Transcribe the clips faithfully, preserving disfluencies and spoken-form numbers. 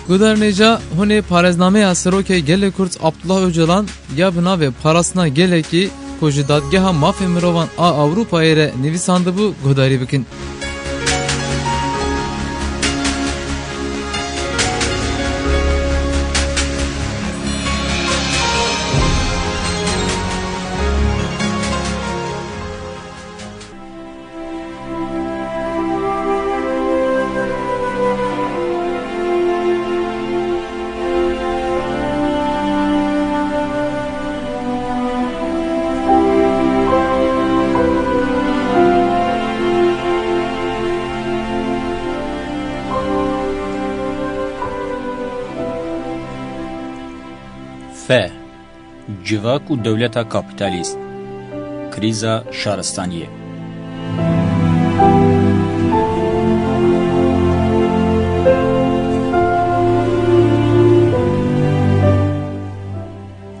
Guhdarên hêja, hûn ê parêznameya Serokê Gelê Kurd Abdullah Ocalan ya bi navê Parastina Gelekî ku ji Dadgeha Mafê Mirovan a Ewropayê re nivîsandibû guhdarî bikin. F. Civak û dewleta kapîtalîst. Krîza şaristaniyê.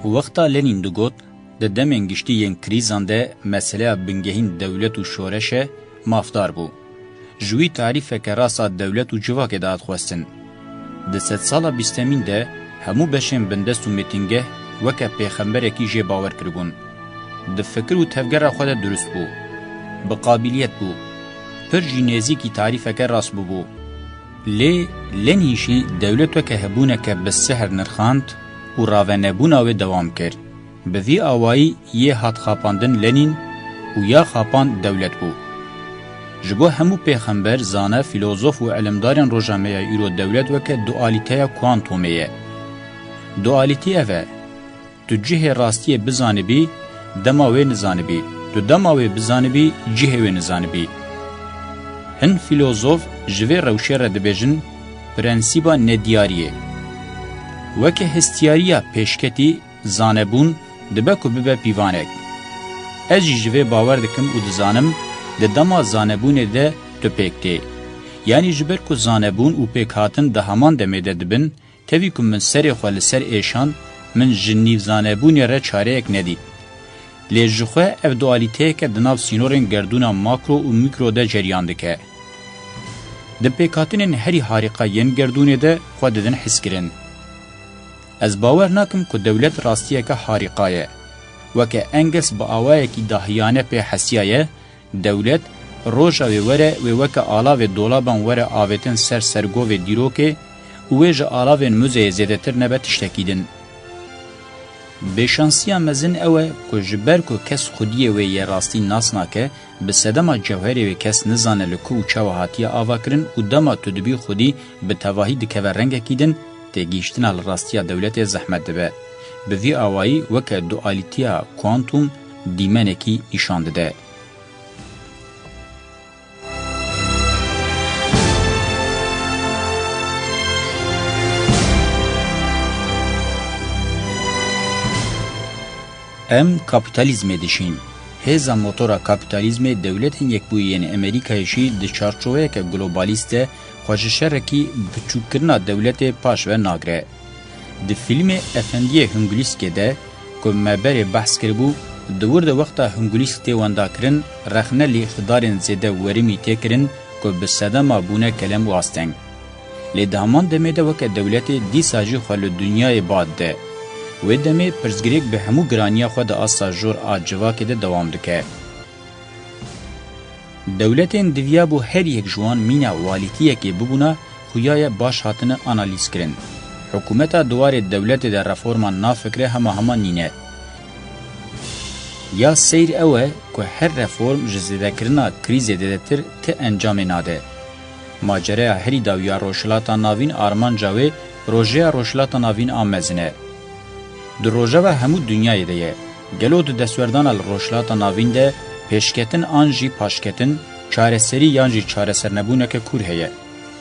Wexta Lenîn digot, di demên giştî yên krîzan de meseleya bingehîn dewlet û şoreş e, mafdar bû. Ji wî tarîfeke rast a dewlet û civakê dihat xwestin. Di sedsala bîstemîn de hemû beşên bindest û mêtingeh weke pêxemberekî jê bawer kiribûn. Di fikir û tevgera xwe de durust bû. Bi qabîliyet bû. Pir jî nêzîkî tarîfeke rast bûbû. Lê Lenîn jî dewlet weke hebûneke bi sihr nirxand û ravenebûna wê dewam kir. Bi vî awayî yê hat xapandin Lenîn û ya xapand dewlet bû. Ji bo hemû pêxember, zane, fîlozof û ilimdarên roja me ya îro dewlet weke dualîteya kuantomê ye. Dualîtî ev e, tu cihê rastiyê bizanibî, dema wê nizanibî, tu dema wê bizanibî, cihê wê nizanibî. Hin fîlozof ji vê rewşê re dibêjin prensîba nediyariyê. Weke hestiyariya pêşketî, zanebûn dibe ku bibe pîvanek. Ez jî ji vê bawer dikim û dizanim, di dema zanebûnê de tu pêk tê. Yanî ji ber ku zanebûn û pêkhatin di heman demê de dibin, tevî ku min serê xwe li ser êşand, min ji nîvzanebûnê re çareyek nedît. Lê ji xwe ev dualîteyeke di nav sînorên gerdûna makro û mîkro de ceryan dike. Di pêkhatinên herî harîqa yên gerdûnê de xwe didin hizkirin. Ez bawer nakim ku dewlet rastiyeke harîqa ye. Weke Engels bi awayekî dahiyane pê hesiyaye, dewlet roja wê were, wê weke alavê dolaban were avêtin ser sergovê dîrokê û wê ji alavên muzeyê zêdetir nebe tiştekî din. Bêşansiya mezin ew e ku ji ber ku kes xwediyê wê yê rastî nas nake, bi sedema cewherê wê kes nizane li ku û çawa hatiye avakirin û dema tu dibî xwedî bi tevahî dikeve rengekî din, têgihîştina li rastiya dewletê zehmet dibe. Bi vî awayî weke dualîtiya kuantum dîmenekî nîşan dide. Em kapîtalîzmê dişîn. Hêza motora kapîtalîzmê Dewletên Yekbûyî yên Amerîkayê jî di çarçoveyeke globalîst de xwe ji şerekî biçûkkirina dewletê paş ve nagire. Di fîlmê Efendiyê Hungulîskê de ku me berê behs kiribû, di wir de wexta Hungulîsk tê wendakirin, rexne li îqtidarên zêde werimî tê kirin ku bi sedema bûne kelem û asteng. Lê di heman demê de weke dewletê dîsa jî xwe li dinyayê ba dide. Wê demê pirsgirêk bi hemû giraniya xwe di asta jor a civakê de dewam dike. Dewletên diviyabû her yek ji wan mîna walîtiyekê bibûna, xuyaye baş hatine analîzkirin. Hikûmeta di warê dewletê de reforman na fikre hema hema nîne. Ya seyr ew e ku her reform ji zêdekirina krîzê zêdetir ti encamê nade. Macereya herî dawî ya Rojhilata Navîn armanca wê rojeya Rojhilata Navîn a mezin e. Di rojeva hemû dinyayê de ye. Gelo di destwerdana li Rojhilata Navîn de pêşketin an jî paşketin, çareserî yan jî çaresernebûneke kûr heye?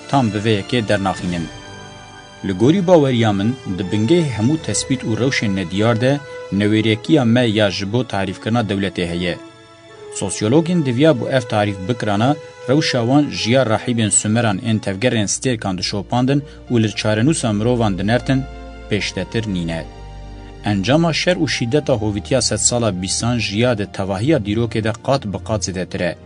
Tam bi vê yekê dernaxînin. Li gorî baweriya min, di bingehê hemû tespît û rewşên nediyar de newêrekiya me ya ji bo tarîfkirina dewletê heye. Sosyologên diviya bû ev tarîf bikirana, rewşa wan ji ya rahîbên Sumeran ên tevgerên stêrkan dişopandin û li çarenûsa mirovan dinertin, pêştetir nîne. Encama şer û şîdeta hovîtiya sedsala bîstan ji ya di tevahiya dîrokê de qat bi qat zêdetir e.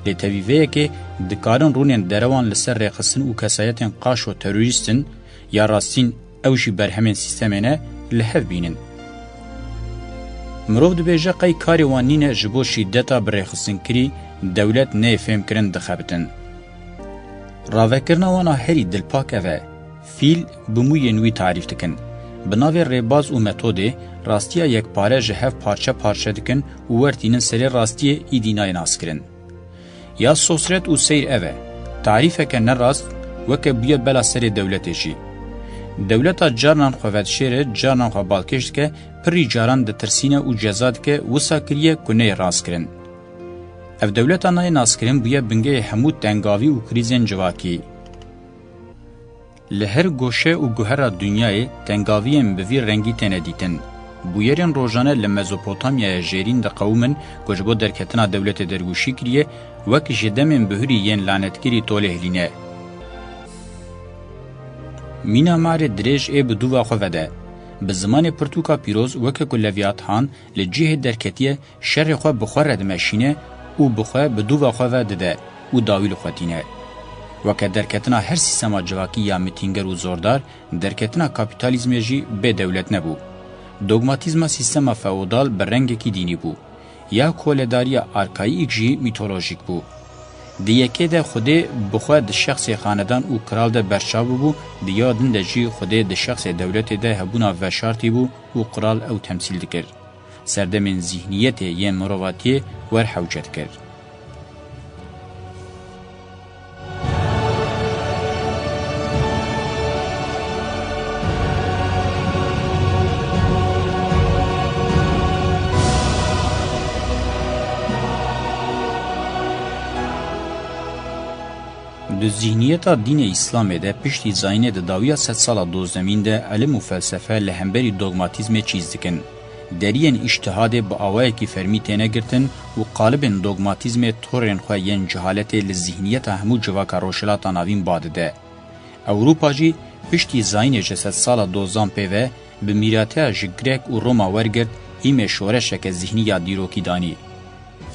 Lê tevî vê yekê dikarin rûnên derewan li ser rêxistin û kesayetên qaşo terorîst in, Ya rastîn ew jî berhemên sîstemê ne, li hev bînin. Mirov dibêje qey karê wan nîne ji bo şîdeta bi rêxistinkirî dewlet neyê fêmkirin dixebitin. Ravekirina wan a herî dilpak ev e. Fîl bi mûyên wî tarîf dikin. Bi navê rêbaz û metodê, rastiya yekpare ji hev parçe parçe dikin û wertînin serê rastiyê, îdî nayê naskirin. Ya Sosret û seyr ev e. Tarîfeke ne rast, weke bûye bela serê dewletê jî. Dewleta carnan xwe vedişêre, carnan xwe balkêş dike, pirî caran ditirsîne û ceza dike, wisa kiriye ku neyê rastkirin. Ev dewleta nayê naskirin bûye bingehê hemû tengavî û krîzên civakî. Li her goşe û guhera dinyayê tengaviyên bi vî rengî têne dîtin. Bûyerên rojane li Mezopotamyaya jêrîn diqewimin ku ji bo derketina dewletê dergûşî kiriye, wek ji demên bihurî yên lanetkirî tolê hilîne. Mîna marê dirêj ê bi dûva xwe vede. Bi zimanê pirtûka pîroz weke ku Leviathan li cihê derketiye, şerê xwe bi xwe re dimeşîne û bi xwe bi dûva xwe ve dide û dawî li xwe tîne. Weke derketina her sîstema civakî ya mitînger û zordar, derketina kapîtalîzmê jî bê dewlet nebû. Dogmatîzma sîstema feodal bi rengekî dînî bû. Ya koledariya arkaîk jî mîtolojîk bû. Di yekê de Xwedê bi xwe di şexsê xanedan û kral de berçav bûbû, di ya din de jî Xwedê di şexsê dewletê de hebûna veşartî bû û kral ew temsîl dikir. Serdemên zîhniyetê yên mirovatiyê wer hewce dikir. Di zîhniyeta dînê Îslamê de piştî zayînê di dawiya sedsala dozdemîn de ilim û felsefe li hemberî dogmatîzmê çîz dikin. Deriyên îctihadê bi awayekî fermî têne girtin û qalibên dogmatîzmê torên xwe yên cehaletê li zîhniyeta hemû civaka Rojhilata Navîn ba dide. Ewropa jî piştî zayînê ji sedsala dozdan pê ve bi mîrateya ji Grek û Roma wergirt hîmê şoreşeke zîhnî ya dîrokî danî.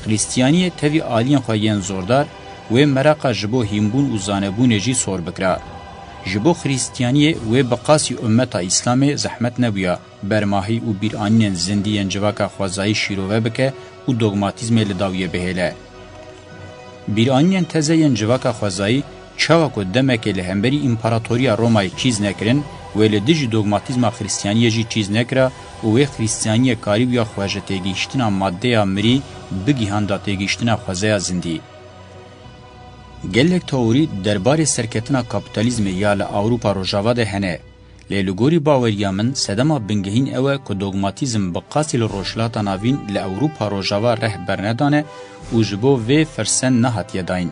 Xristiyaniyê tevî aliyên xwe yên zordar wê meraqa ji bo hînbûn û zanebûnê jî sor bikira. Ji bo Xristiyaniyê wê bi qasî ummeta Îslamê zehmet nebûya bermahî û bîranînên zindî yên civaka xwezayî şîrove bike û dogmatîzmê li dawiyê bihêle. Bîranînên teze yên civaka xwezayî, çawa ku demekê li hemberî împaratoriya Romayê çîz nekirin, wê li dijî dogmatîzma Xristiyaniyê jî çîz nekira û wê Xristiyaniyê karîbûya xwe ji têgihiştina maddeya mirî bigihanda têgihiştina xwezaya zindî. Gelek teorî derbarê serketina kapîtalîzmê ya li Ewropa Rojava de hene. Lê li gorî baweriya min, sedema bingehîn ew e ku dogmatîzm bi qasî li Rojhilata Navîn li Ewropa Rojava reh bernedane û ji bo vê firsen nehatiye dayîn.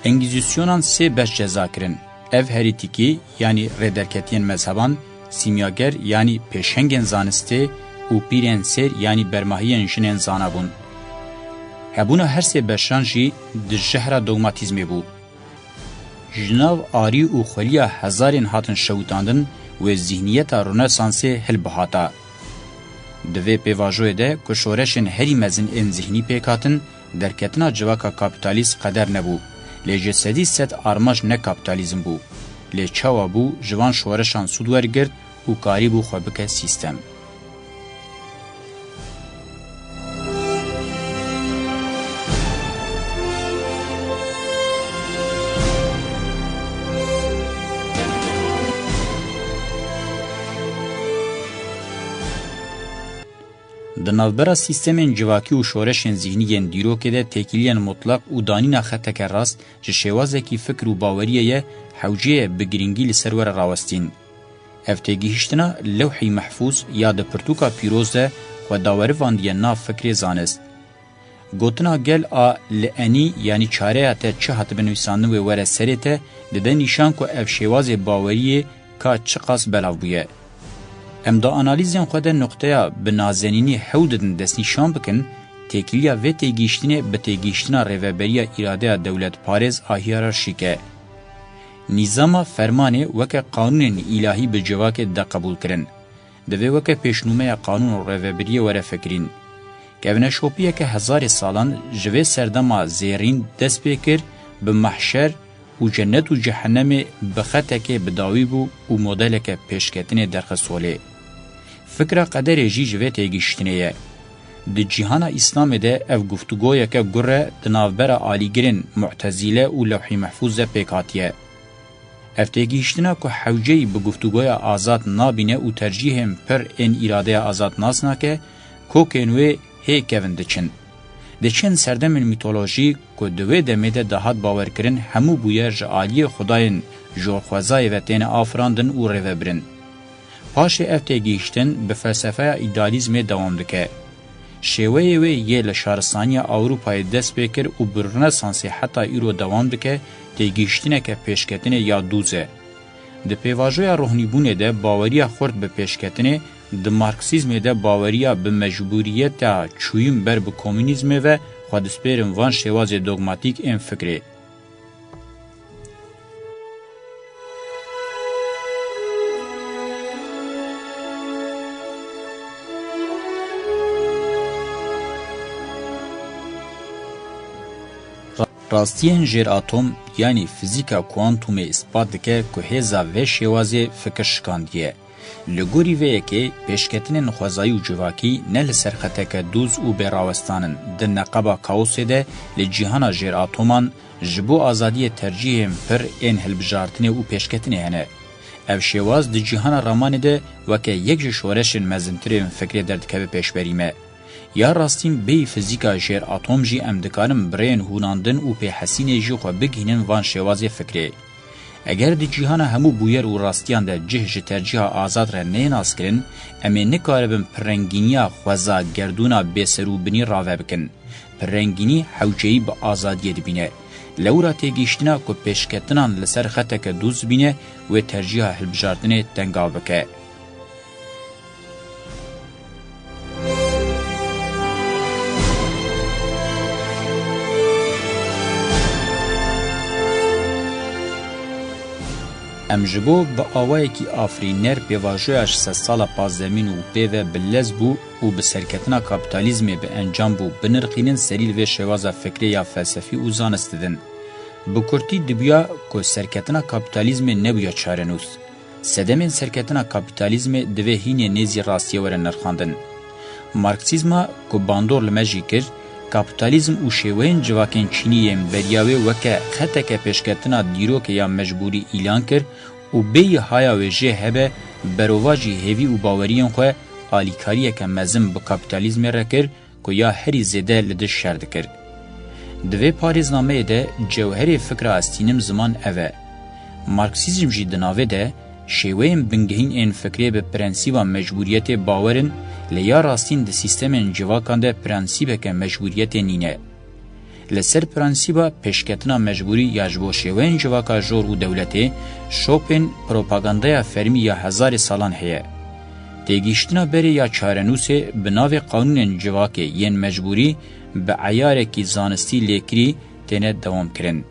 Engîzîsyonan sê beş ceza kirin. Ev herîtîkî, yanî rêderketiyên mezheban, sîmyager, yanî pêşengên zanistê û pîrên sêr, yanî bermahiyên jinên zana bûn. Hebûna her sê beşan jî di jehra dogmatîzmê bû. Ji nav arî û xweliya hezarên hatin şewitandin wê zîhniyeta Ronesansê hilbihata. Di vê pêvajoyê de ku şoreşên herî mezin ên zîhnî pêk hatin, derketina civaka kapîtalîst qeder nebû. Lê ji sedî sed armanc ne kapîtalîzm bû. Lê çawa bû, ji van şoreşan sûd wergirt û karîbû xwe bike sîstem. Di navbera sîstemên civakî û şoreşên zîhnî yên dîrokê de têkiliyên mutlaq û danîna xeteke rast ji şêwazekî fikr û baweriyê ye, hewce ye bi girîngî li ser were rawestîn. Ev têgihiştina lewhî mehfûz ya di pirtûka pîroz de xwe dawerivandiye nav fikrê zanist. Gotina gel a li enî, yanî çareya te çi hatibe nivîsandin wê were serê te, dide nîşan ku ev şêwazê baweriyê ka çiqas belav bûye. Em di analîzên xwe de nuqteya bi nazenînî hew didin destnîşan bikin, têkiliya vê têgihiştinê bi têgihiştina rêveberiya îradeya dewletparêz a hiyerarşîk e. Nîzama fermanê weke qanûnên îlahî bi civakê dide qebûlkirin. Divê weke pêşnûmeya qanûn û rêvebiriyê were fikirîn. Kevneşopiyeke hezarê salan ji vê serdema zêrîn dest pê kir, bi mehşer û cennet û cehennemê bi xetekê bi dawî bû û modeleke pêşketinê derxist holê. Fikra qederê jî ji vê têgihiştinê ye. Di cîhana Îslamê de ev guftûgoyeke gur e di navbera alîgirên Mu'tezîle û Lewhî Mehfûz de pêk hatiye. Ev têgihiştina ku hewceyî bi guftûgoya azad nabîne û tercîhên pir ên îradeya azad nas nake, kokên wê hê kevin diçin. Di çend serdemên mîtolojî ku di wê demê de dihat bawerkirin, hemû bûyer ji aliyê xwedayên jorxwezayê ve têne afirandin û rêvebirin. Paşê ev têgihiştin bi felsefeya îdealîzmê dewam dike. Şêweyê wê yê li şaristaniya Ewropayê dest pê kir û bi Rönesansê heta îro dewam dike, têgihiştineke pêşketinê ya dûz e. Di pêvajoya rohnîbûnê de baweriya xurt bi pêşketinê, di Marksîzmê de baweriya bi mecbûriyeta çûyîn ber bi komûnîzmê ve xwe dispêrin van şêwazê dogmatîk ên fikrê. Ra-, rastiyên jêratom, yanî fizîka kuantumê îspat dike ku hêza vê şêwazê fikir şikandiye. Li gorî vê yekê, pêşketinên xwezayî û civakî ne li ser xeteke dûz û bêrawestan in, di neqeba kaosê de li cîhana jêratoman ji bo azadiyê tercîhên pir ên hilbijartinê û pêşketinê hene. Ev şêwaz di cîhana ramanê de weke yek ji şoreşên mezintirên fikrê derdikeve pêşberî me. Ya rastîn bêyî fizîka jêratom jî em dikarin bi rêyên hûnandin û pêhesînê jî xwe bigihînin van şêwazê fikrê. Eger di cîhana hemû bûyer û rastiyan de cih ji tercîha azad re neyê naskirin, em ê nikaribin pirrengîniya xweza gerdûna bêserûbinî rave bikin. Pirrengînî hewceyî bi azadiyê dibîne. Lewra têgihiştina ku pêşketinan li ser xeteke dûz bîne, wê tercîha hilbijartinê tengav bike. Em ji bo bi awayekî afirîner pêvajoya ji sedsala pazdemîn û pê ve bi lez bû û bi serketina kapîtalîzmê bi encam bû, binirxînin serî li vê şêwaza fikrê ya felsefî û zanistî din. Bi kurtî dibûya ku serketina kapîtalîzmê nebûya çarenûs. Sedemên serketina kapîtalîzmê divê hînê nêzî rastiyê were nirxandin. Marksîzma ku bandor li me jî kir, kapîtalîzm û şêweyên civakên çînî yên beriya wê weke xeteke pêşketina dîrokê ya mecbûrî îlan kir û bêyî haya wê jê hebe, berovajî hêvî û baweriyên xwe alîkariyeke mezin bi kapîtalîzmê re kir, ku ya herî zêde li dij şer dikir. Di vê parêznameyê de cewherê fikra ez tînim ziman ev e. Marksîzm jî di navê de şêweyên bingehîn ên fikrê bi prensîba mecbûriyetê bawer in, lê ya rastîn di sîstemên civakan de prensîbeke mecbûriyetê nîne. Li ser prensîba pêşketina mecbûrî ya ji bo şêweyên civaka jor û dewletê, şopên propagandaya fermî ya hezarê salan heye. Têgihiştina berê ya çarenûsê bi navê qanûnên civakê yên mecbûrî bi eyarekî zanistî lêkirî têne dewamkirin.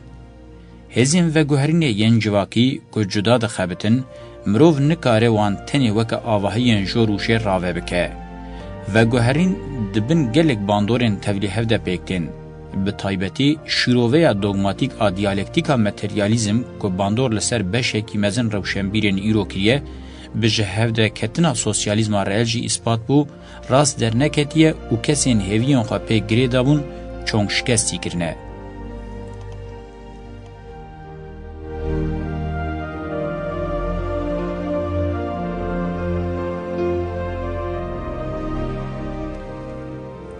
Hêzên veguherînê yên civakî ku cuda dixebitin, mirov nikare wan tenê weke avahiyên jor û jêr rave bike. Veguherîn di bin gelek bandorên tevlîhev de pêk tên. Bi taybetî şîroveya dogmatîk a diyalektîka materyalîzm ku bandor li ser beşekî mezin rewşenbîrên îro kiriye, bi jihevderketina sosyalîzma reel jî îspat bû, rast derneketiye û kesên hêviyên xwe pê girê dabûn, çong şikestî kirine.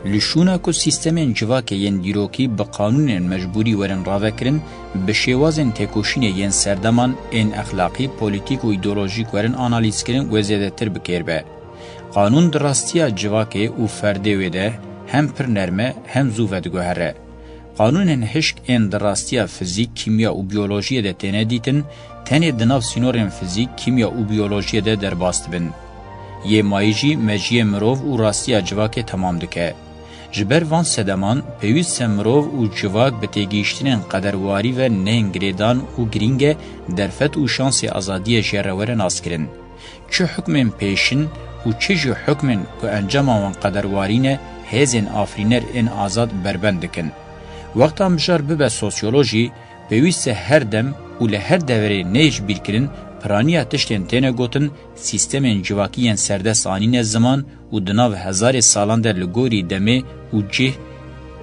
Li şûna ku sîstemên civakê yên dîrokî bi qanûnên mecbûrî werin ravekirin, bi şêwazên têkoşînê yên serdeman ên exlaqî, polîtîk û îdeolojîk werin analîzkirin, wê zêdetir bi kêr be. Qanûn di rastiya civakê û ferdê wê de hem pir nerm e, hem zû vediguhere. Qanûnên hişk ên di rastiya fizîk, kîmya û biyolojiyê de têne dîtin, tenê di nav sînorên fizîk, kîmya û biyolojiyê de derbas dibin. Yê mayî jî mejiyê mirov û rastiya civakê temam dike. Ji ber van sedeman, pêwîst e mirov û civak bi têgihiştinên qederwarî ve neyên girêdan û girîng e derfet û şansê azadiyê jê re were naskirin. Çi hukmên pêşin û çi jî hukmên ku encama wan qederwarî ne, hêzên afirîner ên azad berbend dikin. Wexta mijar bibe sosyolojî, Pêwîst e her dem û li her deverê neyê ji bîr kirin, piraniya tiştên têne gotin, sîstemên civakî yên serdest anîne ziman û di nav hezarê salan de li gorî demê û cih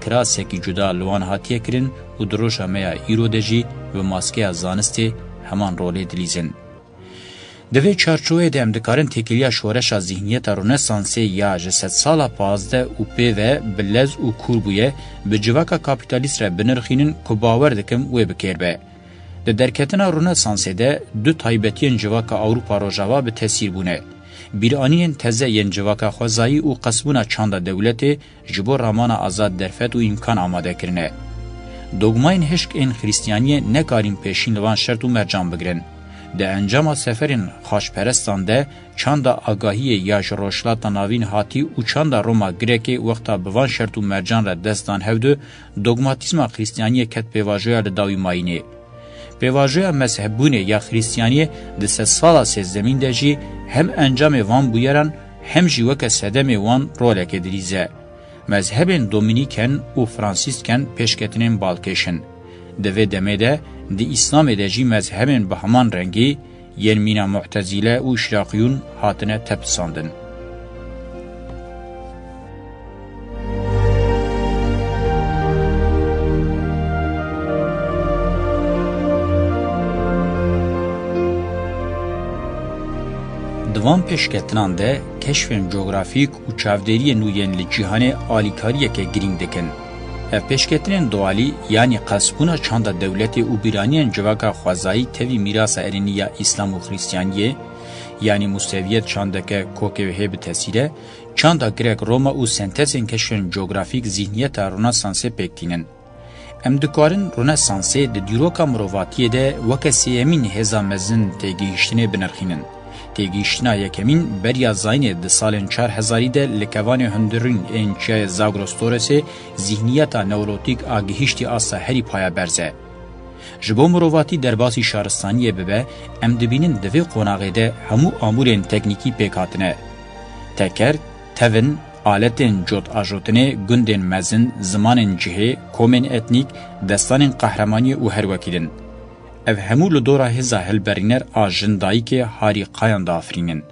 kirasekî cuda li wan hatiye kirin û di roja me ya îro de jî bi maskeya zanistê heman rolê dilîzin. Di vê çarçoveyê de em dikarin têkiliya şoreşa zîhniyeta Ronesansê ya ji sedsala pazdeh û pê ve bi lez û kûr bûye, bi civaka kapîtalîst re binirxînin ku bawer dikim wê bi kêr be. Di derketina Ronesansê de du taybetiyên civaka Ewropa Rojava bi tesîr bûne. Bîranînên teze yên civaka xwezayî û qesbûna çanda dewletê ji bo ramana azad derfet û îmkan amade kirine. Dogmayên hişk ên Xristiyaniyê nekarîn pêşîn li van şert û mercan bigirin. Di encama seferên xaçperestan de çanda agahiyê ya ji Rojhilata Navîn hatî û çanda Roma Grekê wexta bi van şert û mercan re dest dan hevdu, dogmatîzma Xristiyaniyê ket pêvajoya li dawî mayînê. Pêvajoya mezhebûnê ya Xristiyaniyê di sedsala sêzdemîn de jî hem encamê van bûyeran hem jî weke sedemê wan roleke dilîze. Mezhebên Domînîken û Fransîsken pêşketinên balkêş in. Di vê demê de di Îslamê de jî mezhebên bi heman rengî yên mîna Mu'tezîle û Îşraqiyûn hatine tepisandin. Di van pêşketinan de keşfên cografîk û çavdêriyên nû yên li cîhanê alîkariyeke girîng dikin. Ev pêşketinên dualî, yanî qesbûna çanda dewletê û bîraniyên civaka xwezayî tevî mîrasa erênî ya Îslam û Xristiyaniyê, yanî Museviyet çandeke kokê hê bi tesîr e, çanda Grek Roma û sentezên keşfên cografîk zîhniyeta Ronesansê pêk tînin. Em dikarin Ronesansê di dîroka mirovatiyê de weke sêyemîn hêza mezin têgihiştinê binirxînin. Têgihiştina yekemîn beriya zayînê di salên çar hezarî de li kevanê hundirîn ên Çiyayê Zagros Torresê zîhniyeta neolotîk a gihiştî asta herî paya berz e. Ji bo mirovatî derbasî şaristaniyê bibe, em dibînin di vê qonaxê de hemû amûrên teknîkî pêk hatine. Teker, tevin, aletên cotajotinê, gundên mezin, zimanên cihê, komên etnîk, destanên qehremaniyê û her wekî din. Ev hemû li dora hêza hilberîner a jin dayikê Harî Kayan diafirînin.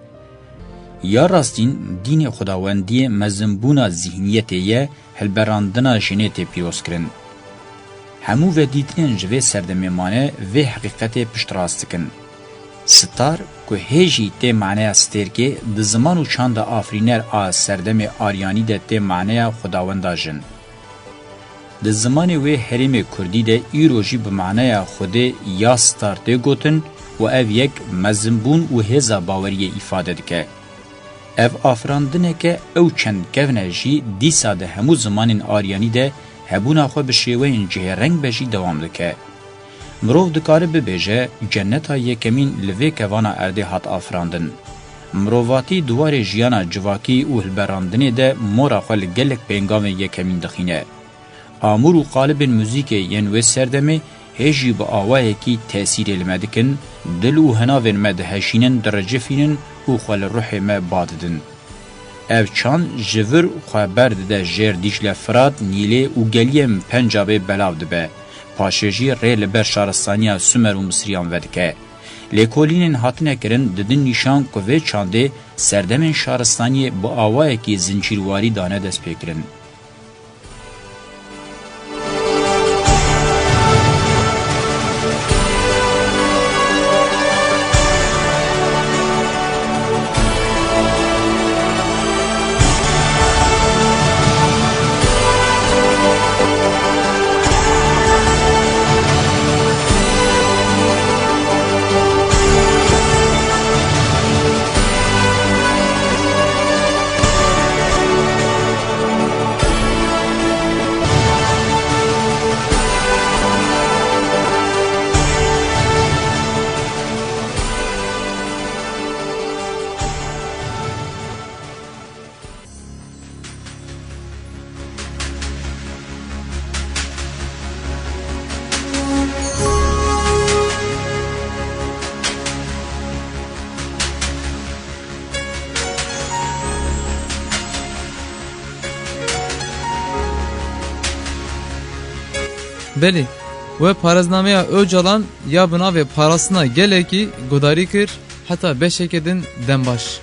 Ya rastîn, dînê xwedawendiyê mezinbûna zîhniyetê ye, hilberandina jinê tê pîroz kirin. Hemû vedîtinên ji vê serdemê mane vê heqîqetê piştrast dikin. Star ku hê jî tê maneya stêrkê, di ziman û çanda afirîner a serdemê aryanî de tê maneya xwedawenda jin. Di zimanê wê herêmê kurdî de îro jî bi maneya Xwedê ya star tê gotin û ev yek mezinbûn û hêza baweriyê îfade dike. Ev afirandineke ew çend kevn e jî dîsa di hemû zimanên aryanî de hebûna xwe bi şêweyên cihêreng be jî dewam dike. Mirov dikare bibêje, ceneta yekemîn li vê kevana erdê hat afirandin. Mirovatî di warê jiyana civakî û hilberandinê de mora xwe li gelek pêngavên yekemîn dixîne. Amûr û qalibên muzîkê yên wê serdemê hê jî bi awayekî tesîrê li me dikin, dil û hinavên me dihejînin, direcifînin û xwe li ruhê me ba didin. Ev çand ji vir xwe berdide jêr Dîcle, Firat, Nîlê û geliyên Pencabê belav dibe. Paşê jî rê li ber şaristaniya Sumer û Misiriyan vedike. Lêkolînên hatine kirin didin nîşan ku vê çandê serdemên şaristaniyê bi awayekî zincîrwarî dane destpêkirin. Belê, We parêznameya Ocalan ya bi navê Parastina Gelekî guhdarî kir, heta beşeke din dem baş.